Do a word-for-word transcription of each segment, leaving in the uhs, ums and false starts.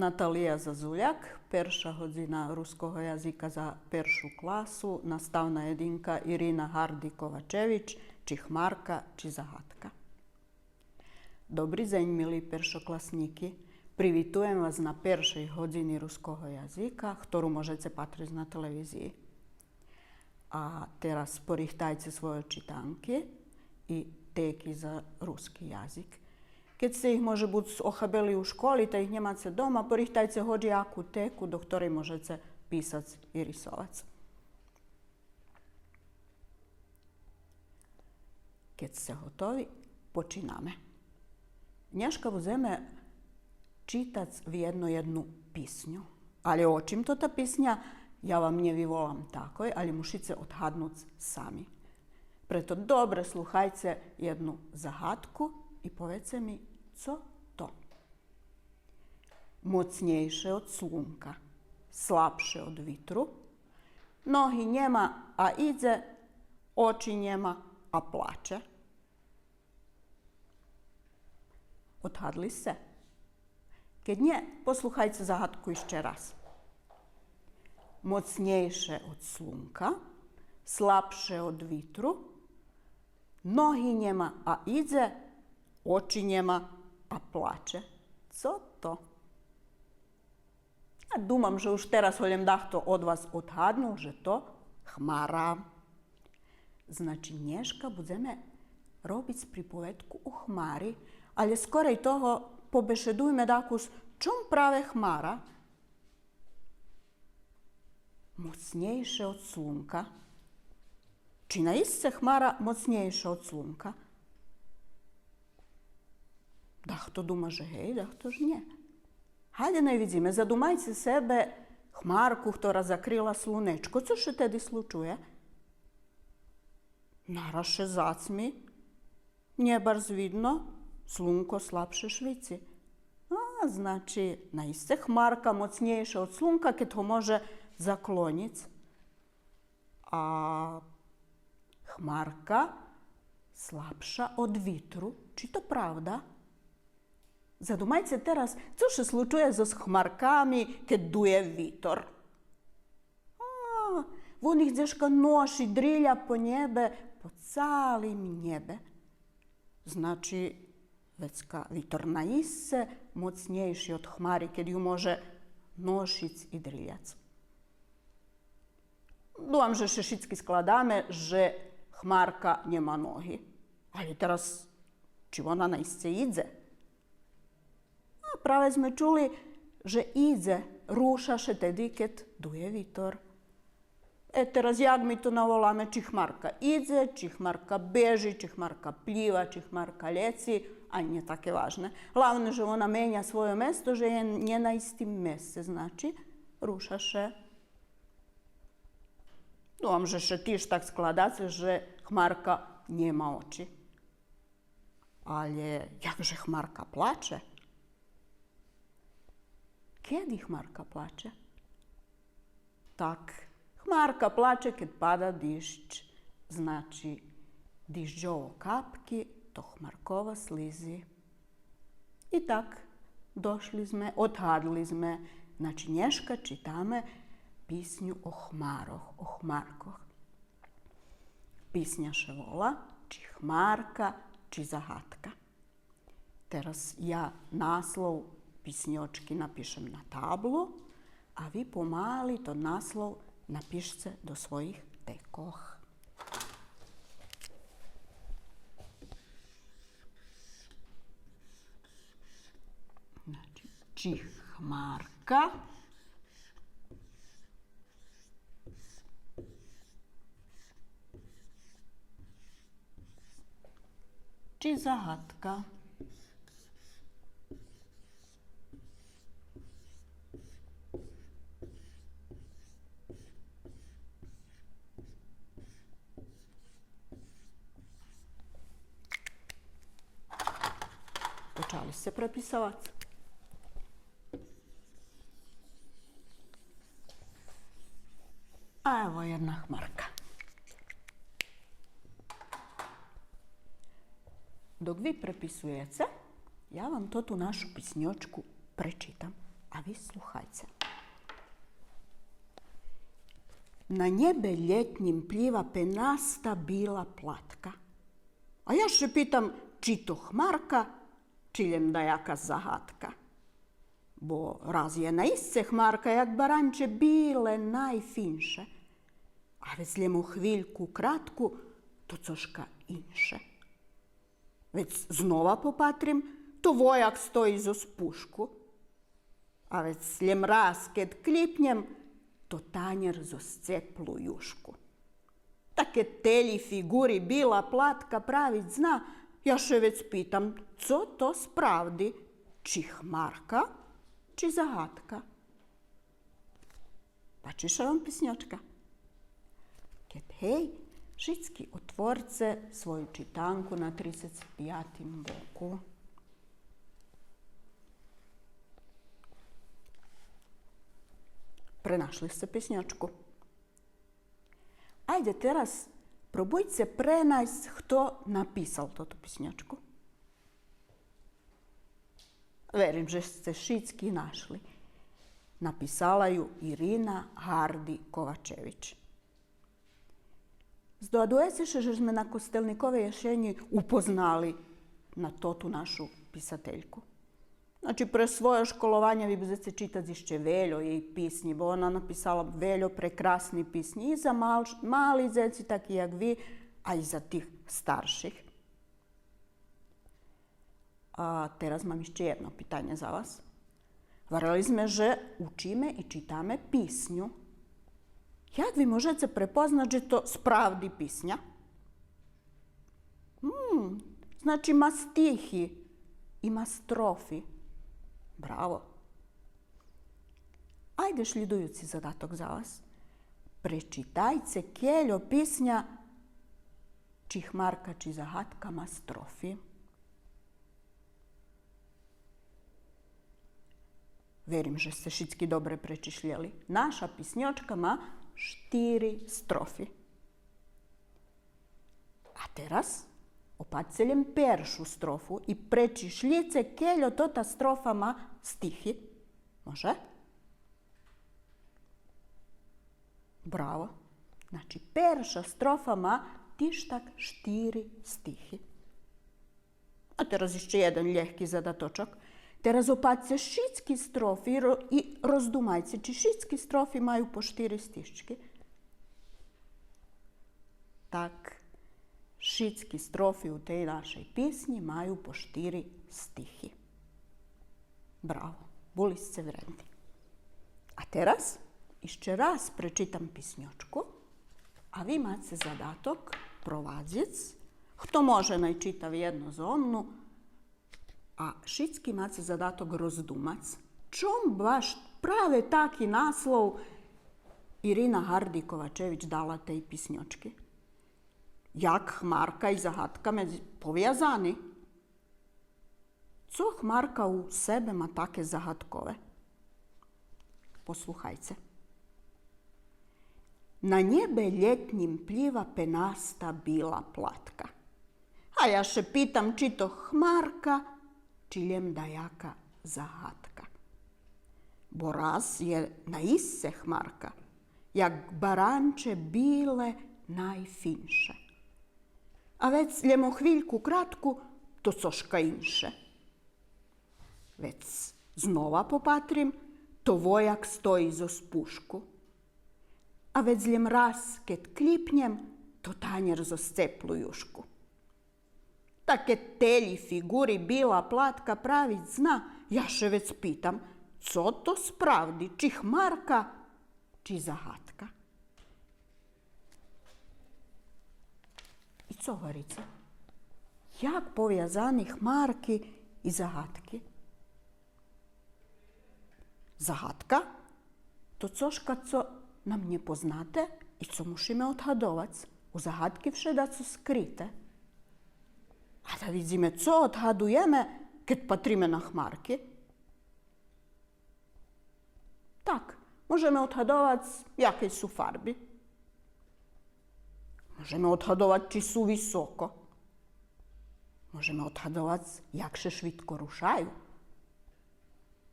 Наталия Зазуляк, перша годзина руского язика за першу класу, наставна єдинка Ирина Гарди-Ковачевич, чи хмарка, чи загадка. Добри дзень, мили першокласнїки. Привитуєм вас на першей годзини руского язика, хтору можеце патриц на телевизиї. А тераз порихтайце свойо читанки и теки за руски язик. Кед сце их, може буц, охабели у школи, та их нємаце дома, порихтайце гоч яку теку, до хторей можеце писац и рисовац. Кед сце готови, починаме. Нєшка будземе читац вєдно єдну писню. Але о чим то та писня, я вам нє виволам такой, але мушице одгаднуц сами. Прето добре слухайце єдну загадку и поведзце ми цо то. Моцнєйше од слунка, слабше од витру, ноги нєма, а идзе, очи нєма, а плаче. Одгадли сце? Кед нє, послухайце загадку ище раз. Моцнєйше од слунка, слабше од витру, ноги нєма, а идзе, очи нєма, а плаче. Цо то? А думам же уж тераз голєм дахто од вас одгаднул же то хмара. Значи, нєшка будземе робиц приповедку о хмари, але скорей того побешедуйме дакус чом праве хмара моцнєйше од слунка. Чи наисце хмара моцнєйша од слунка? Дахто дума же гей, дахто же нє. Гайде най видзиме, задумайце себе хмарку хтора закрила слунечко. Цо ше теди случує? Нараз ше зацми. Нє барз видно, слунко слабше швици. А, значи, наисце хмарка моцнєйша од слунка, кед го може заклонїц. А хмарка слабша од витру. Чи то правда? Задумайце тераз, цо ше случує зоз хмарками, кед дує витор. А, вон их дзешка ноши, дриля по нєбе, по цалим нєбе. Значи, вецка витор наисце моцнєйши од хмари, кед ю може ношиц и дриляц. Думам же ше шицки складаме же хмарка нєма ноги. Але тераз, чи вона наисце идзе? А праве зме чули же идзе, руша ше теди кед дує витор. Е, тераз як ми то наволаме, чи хмарка идзе, чи хмарка бежи, чи хмарка плїва, чи хмарка лєци, а нє таке важне. Главне же вона меня свойо место, же є нє на истим месце, значи, руша ше. Думам же ше тиж так складаце же хмарка нєма очи. Але як же хмарка плаче? Кеди хмарка плаче? Так, хмарка плаче кед пада диждж. Значи, дижджово капки то хмаркова слизи. И так, дошли зме, одгадли зме. Значи, нєшка читаме писню о хмарох, о хмаркох. Писня ше вола Чи хмарка, чи загадка. Тераз я наслов писньочки напишем на таблу, а ви помали тот наслов напишце до своїх текох. Значи, чи хмарка, чи загадка. Почали сце преписовац. А ево єдна хмарка. Док ви преписуєце, я вам тоту нашу писньочку пречитам. А ви слухайце. На нєбе лєтнїм плїва пенаста била платка. А я ше питам, чи то хмарка, чи лєм даяка загадка. Бо раз є наисце хмарка, як баранче биле найфинше, а вец лєм о хвильку кратку, то цошка инше. Вец знова попатрим, то вояк стої зоз пушку. А вец лєм раз кед клїпнєм, то танєр зоз цеплу юшку. Та кед телї фиґури била платка правиц зна, я ше вец питам, цо то справди, чи хмарка, чи загадка? Пачи ше вам писньочка? Кед гей, шицки отворце свою читанку на трицец пятим боку. Пренашли сце писньочку? Айде тераз пробуйце пренайсц хто написал тоту писньочку. Верим же сце шицки нашли. Написала ю Ирина Гарди Ковачевич. Здогадуєце ше же зме на Костельниковей єшенї упознали на тоту нашу писательку. Значи, пре свойо школованє ви будзеце читац ище вельо єй писнї, бо вона написала вельо прекрасни писнї и за мал-, мали дзеци, таки як ви, а и за тих старших. А тераз мам ище єдно питанє за вас. Гварели зме же учиме и читаме писню. Як ви можеце препознац же то справди писня? М, значи, ма стихи и ма строфи. Браво. Айде шлїдуюци задаток за вас. Пречитайце кельо писня Чи хмарка, чи загадка ма строфи. Верим же сце шицки добре пречишлєли. Наша писньочка ма штири строфи. А тераз опатьце лєм першу строфу и пречишлїце кельо тота строфа ма стихи. Може? Браво. Значи, перша строфа ма тиж так штири стихи. А тераз ище єден лєгки задаточок. Тераз опатьце шицки строфи и ро-, и роздумайце, чи шицки строфи маю по штири стишчки. Так, шицки строфи у тей нашей писнї маю по штири стихи. Браво, були сце вредни. А тераз ище раз пречитам писньочку, а ви маце задаток провадзиц. Хто може, най чита вєдно зо мну, а шицки маце задаток роздумац, чом баш праве таки наслов Ирина Гарди Ковачевич дала тей писньочки. Як хмарка и загадка медзи-, повязани? Цо хмарка у себе ма таке загадкове? Послухайце. На нєбе лєтнїм плїва пенаста била платка. А я ше питам, чи то хмарка, чи лєм даяка загадка. Бо раз є наисце хмарка, як баранче биле найфинше. А вец лєм о хвильку кратку, то цошка инше. Вец знова попатрим, то вояк стої зоз пушку. А вец лєм раз кед клїпнєм, то танєр зоз цеплу юшку. Та кед телї фиґури била платка правиц зна, я ше вец питам, цо то справди, чи хмарка, чи загадка? И цо гварице? Як повязани хмарки и загадки? Загадка? То цошка цо нам нє познате и цо мушиме одгадовац. У загадки вше дацо скрите. А да видзиме цо одгадуєме, кед патриме на хмарки. Так, можеме одгадовац якей су фарби. Можеме одгадовац чи су високо. Можеме одгадовац як ше швидко рушаю.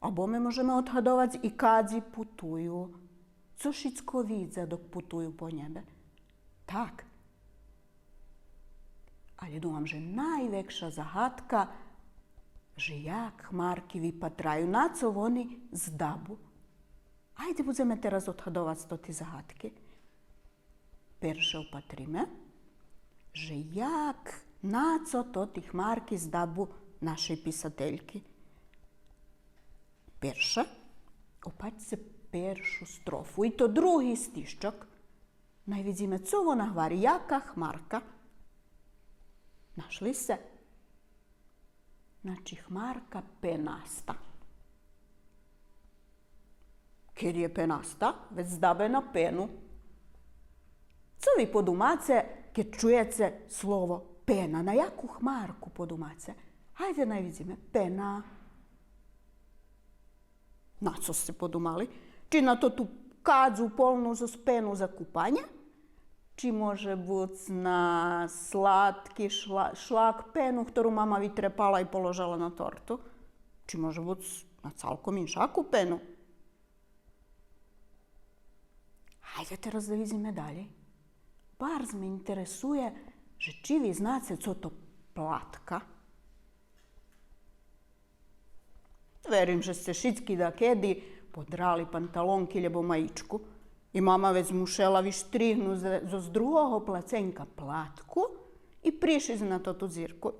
Або ми можеме одгадовац и кадзи путую. Цо шицко видза док путую по нєбе. Так. Але думам же найвекша загадка же як хмарки випатраю, на цо вони здабу. Айде будземе тераз одгадовац тоти загадки. Перше опатриме же як, на цо тоти хмарки здабу нашей писательки. Перше, опатьце першу строфу, и то други стишчок. Най видзиме цо вона гвари, яка хмарка. Нашли сце? Значи, хмарка пенаста. Кед є пенаста, вец здабе на пену. Цо ви подумаце, кед чуєце слово пена? На яку хмарку подумаце? Гайде, най видзиме. Пена. На цо сце подумали? Чи на тоту кадзу полну зоз пену за купанє? Чи може буц на сладки шла-, шлак пену, хтору мама витрепала и положела на торту? Чи може буц на цалком иншаку пену? Гайде тераз да видзиме далєй. Барз ме интересує же чи ви знаце цо то платка. Верим же сце шицки дакеди подрали панталонки лєбо маїчку. И мама вец мушела виштригнуц з-, зоз другого плаценка платку и пришиц на тоту дзирку.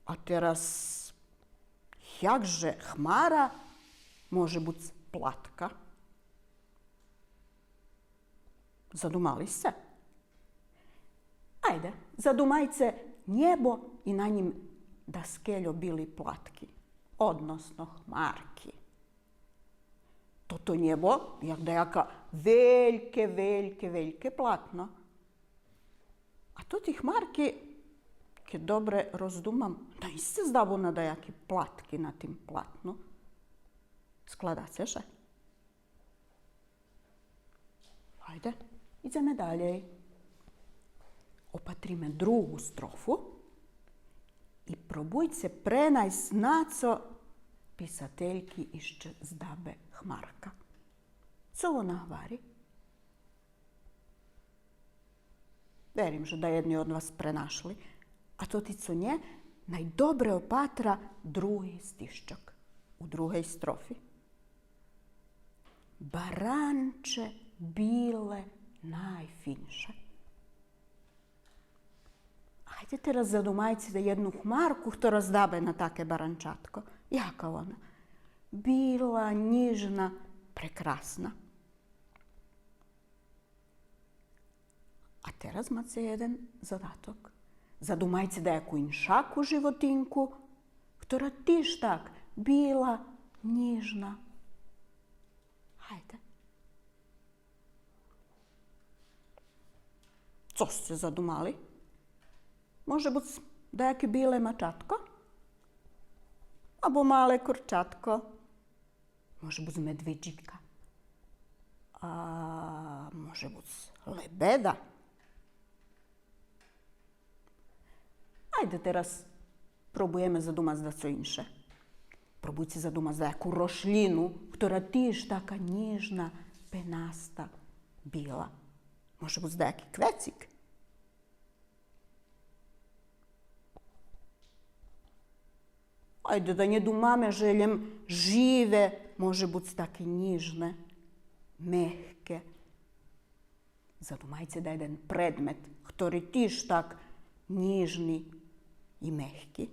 А тераз, як же хмара може буц платка? Задумали сце? Айде, задумайце нєбо и на нїм даскельо били платки, односно хмарки. Тото нєбо як даяке вельке, вельке, вельке платно. А тоти хмарки, кед добре роздумам, наисце здабу на даяки платки на тим платну. Складаце ше? Гайде, идземе далєй. Опатриме другу строфу и пробуйце пренайсц на цо писательки ище здабе хмарка. Цо вона гвари? Верим же даєдни од вас пренашли. А тоти цо нє, най добре опатра други стишчок у другей строфи. Баранче биле найфинше. Гайде тераз задумайце єдну хмарку, хтора здабе на таке баранчатко. Яка вона? Била, нїжна, прекрасна. А тераз маце єден задаток. Задумайце даяку иншаку животинку, хтора тиж так била, нїжна. Гайде. Цо сце задумали? Може буц даяке биле мачатко? Або мале курчатко? Може буц медведжика? А може буц лебеда? Айде тераз пробуєме задумац дацо инше. Пробуйце задумац даяку рошлїну, хтора тиж така нїжна, пенаста, била. Може буц даяки квецик? Айде да нє думаме же лєм живе може буц таке нїжне, мегке. Задумайце даєден предмет, хтори тиж так нїжни и мегки.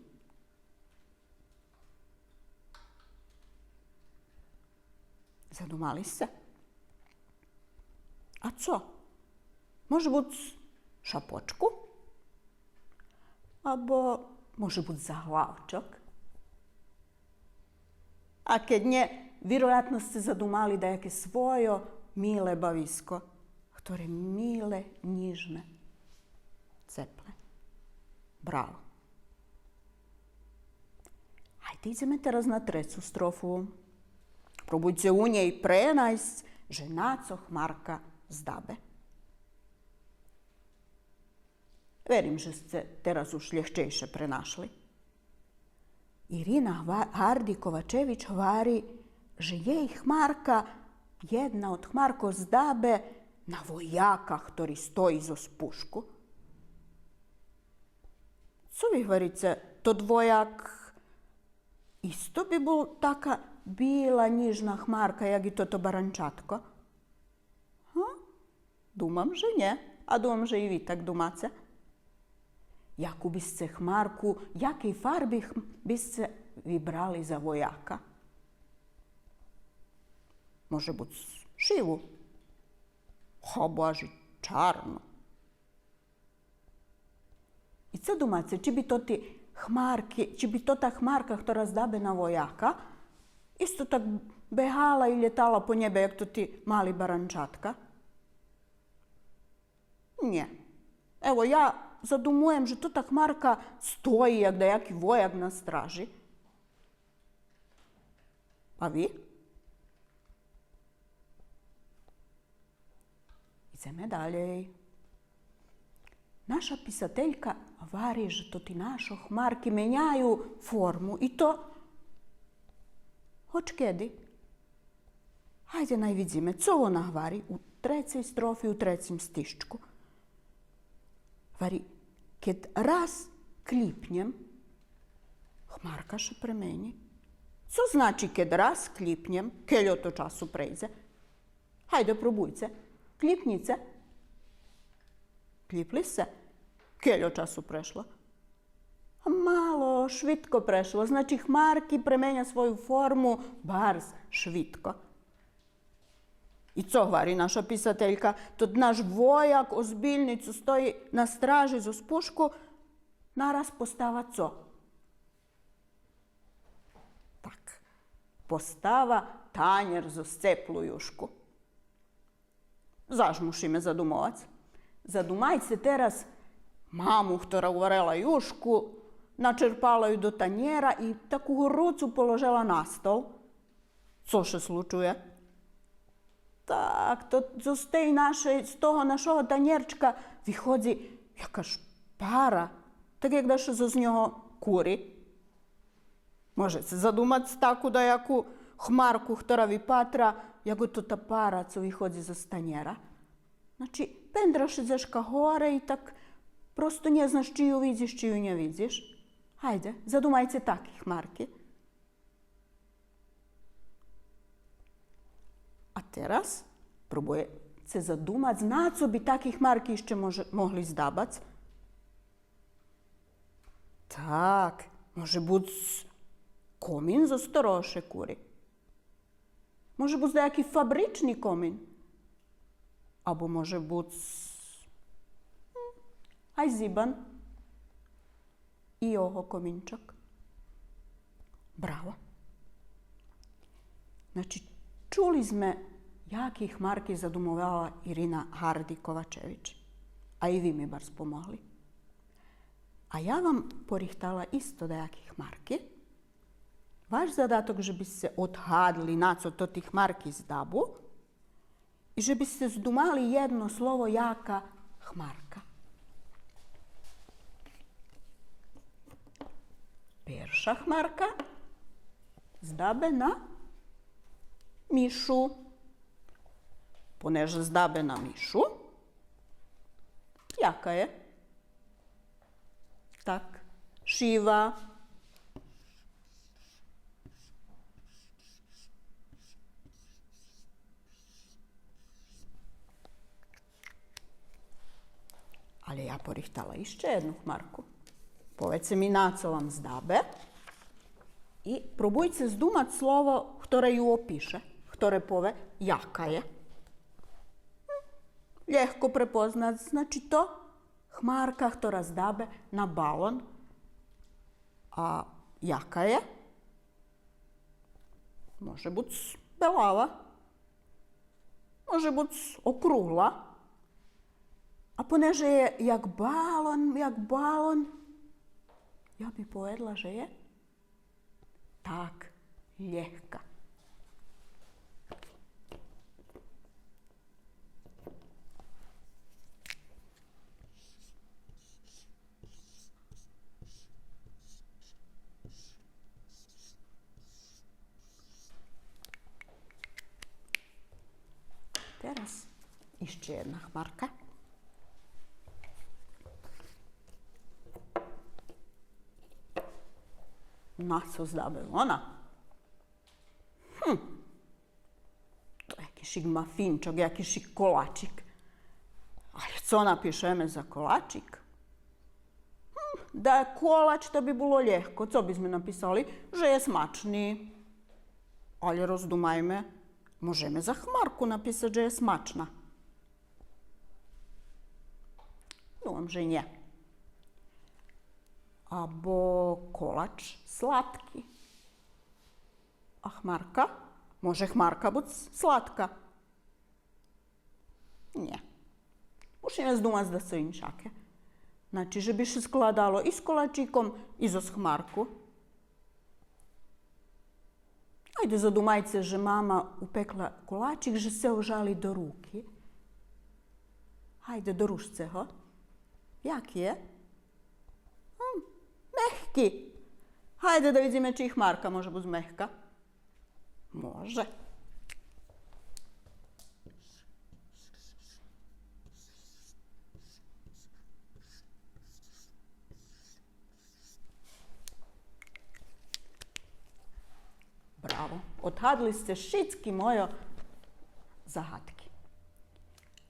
Задумали сце? А цо? Може буц шапочку? Або може буц заглавчок? А кед нє, вироятно сце задумали даяке свойо миле бависко, хторе миле, нїжне, цепле. Браво. Гайде, идземе тераз на трецу строфу. Пробуйце у нєй пренайсц же на цо хмарка здабе. Верим же сце тераз уж лєгчейше пренашли. Ирина Гва-, Гарди Ковачевич гвари же єй хмарка, єдна од хмаркох здабе на вояка хтори стої зоз пушку. Цо ви гварице, тот вояк исто би бул така била, нїжна хмарка, як и тото баранчатко? Га? Думам же нє, а думам же и ви так думаце. Яку би сце хмарку, якей фарби хм-, би сце вибрали за вояка? Може буц шиву? Або аж и чарну. И цо думаце, чи би тоти хмарки, чи би тота хмарка, хтора здабе на вояка, исто так бегала и лєтала по нєбе, як тоти мали баранчатка? Нє. Ево, я задумуєм же тота хмарка стої, як даяки вояк на стражи. А ви? Идземе далєй. Наша писателька гвари же тоти нашо хмарки меняю форму, и то одкеди? Гайде, най видзиме, цо вона гвари у трецей строфи, у трецим стишчку. Гвари: кед раз клїпнєм, хмарка ше премени. Цо значи кед раз клїпнєм, кельо то часу прейдзе? Гайде, пробуйце. Клїпнїце. Клїпли сце? Кельо часу прешло? Мало, швидко прешло. Значи, хмарки пременя свою форму барз швидко. И цо гвари наша писателька? Тот наш вояк озбильни, цо стої на стражи зоз пушку, нараз постава цо? Так. Постава танєр зоз цеплу юшку. Заш мушиме задумовац. Задумайце тераз маму, хтора уварела юшку, начерпала ю до танєра и таку горуцу положела на стол. Цо ше случує? Так, то зоз тей нашей, з того нашого танєрчка виходзи якаш пара, так як да ше зоз нього кури. Можеце задумац таку даяку хмарку, хтора випатра як тота пара, цо виходзи зоз танєра. Значи, пендра ше дзешка горе и так просто нє знаш чи ю видзиш, чи ю нє видзиш. Гайде, задумайце таки хмарки. А тераз пробуйце задумац, на цо би таки хмарки ище може, могли здабац. Так, може буц комин зоз хторого ше кури. Може буц даяки фабрични комин. Або може буц, м, ай зибан. И його коминчок. Браво. Значи, чули зме яки хмарки задумовала Ирина Гарди Ковачевич. А и ви ми барз помогли. А я вам порихтала исто даяки хмарки. Ваш задаток же би сце одгадли на цо тоти хмарки здабу. И же би сце здумали єдно слово, яка хмарка. Перша хмарка здабе на мишу. Понеже здабе на мишу, яка є? Так, шива. Але я порихтала ище єдну хмарку. Поведзце ми на цо вам здабе. И пробуйце здумац слово хторе ю опише, хторе пове яка є. Лєгко препознац, значи то хмарка хтора здабе на балон. А яка є? Може буц белава. Може буц округла. А понеже є як балон, як балон, я би поведла же є так, лєгка. Тераз ище єдна хмарка. На цо здабе вона? Гм. То якишик мафинчок, якишик колачик. Але цо напишеме за колачик? Гм, да є колач, то би було лєгко. Цо бизме написали? Же є смачни. Але роздумайме, можеме за хмарку написац же є смачна? Думам же нє. Або колач сладки. А хмарка? Може хмарка буц сладка? Нє. Мушиме здумац дацо иншаке. Значи, же би ше складало и з колачиком, и зоз хмарку. Айде, задумайце же мама упекла колачик, же ше ожали до руки. Айде, дорушце го. Як є? М, мехки. Айде да видзиме чи и хмарка може буц мехка. Може. Браво. Одгадли сце шицки мойо загадки.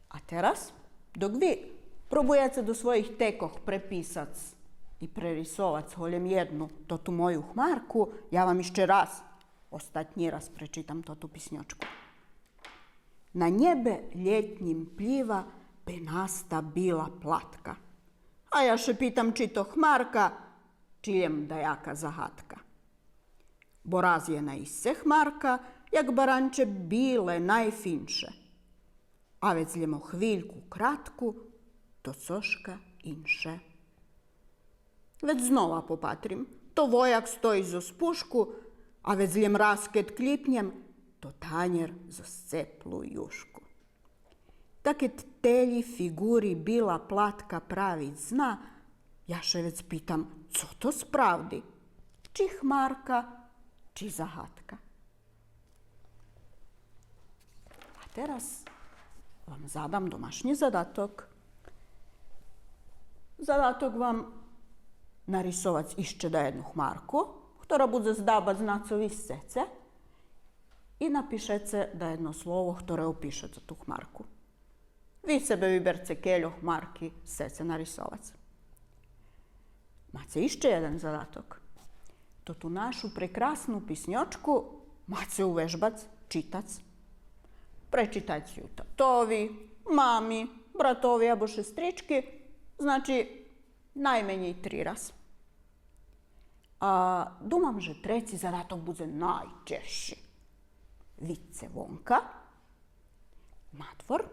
А тераз, док ви пробуєце до своїх текох преписац и прерисовац голєм єдну тоту мою хмарку, я вам ище раз, остатнї раз пречитам тоту писньочку. На нєбе лєтнїм плїва пенаста била платка. А я ше питам чи то хмарка, чи лєм даяка загадка. Бо раз є на исце хмарка, як баранче биле найфинше. А вец лєм о хвильку кратку, то цошка инше. Вец знова попатрим, то вояк стої зоз пушку, а вец лєм раз кед клїпнєм, то танєр зоз цеплу юшку. Та кед телї фиґури била платка правиц зна, я ше вец питам, цо то справди? Чи хмарка, чи загадка? А тераз вам задам домашнї задаток. Задаток вам нарисовац ище даєдну хмарку, хтора будзе здабац на цо ви сцеце, и напишеце даєдно слово хторе опише тоту хмарку. Ви себе виберце кельо хмарки сцеце нарисовац. Маце ище єден задаток. Тоту нашу прекрасну писньочку маце увежбац читац. Пречитайце ю татови, мами, братови або шестрички, значи, найменєй три раз. А думам же треци задаток будзе найчежши. Видзце вонка, надвор,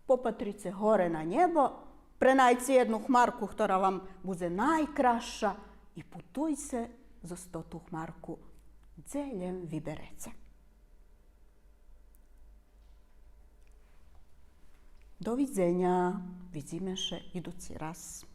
попатрице горе на нєбо, пренайдзце єдну хмарку, хтора вам будзе найкрасша, и путуйце зоз тоту хмарку, дзе лєм вибереце. До видзеня. Видзиме ше идуци раз.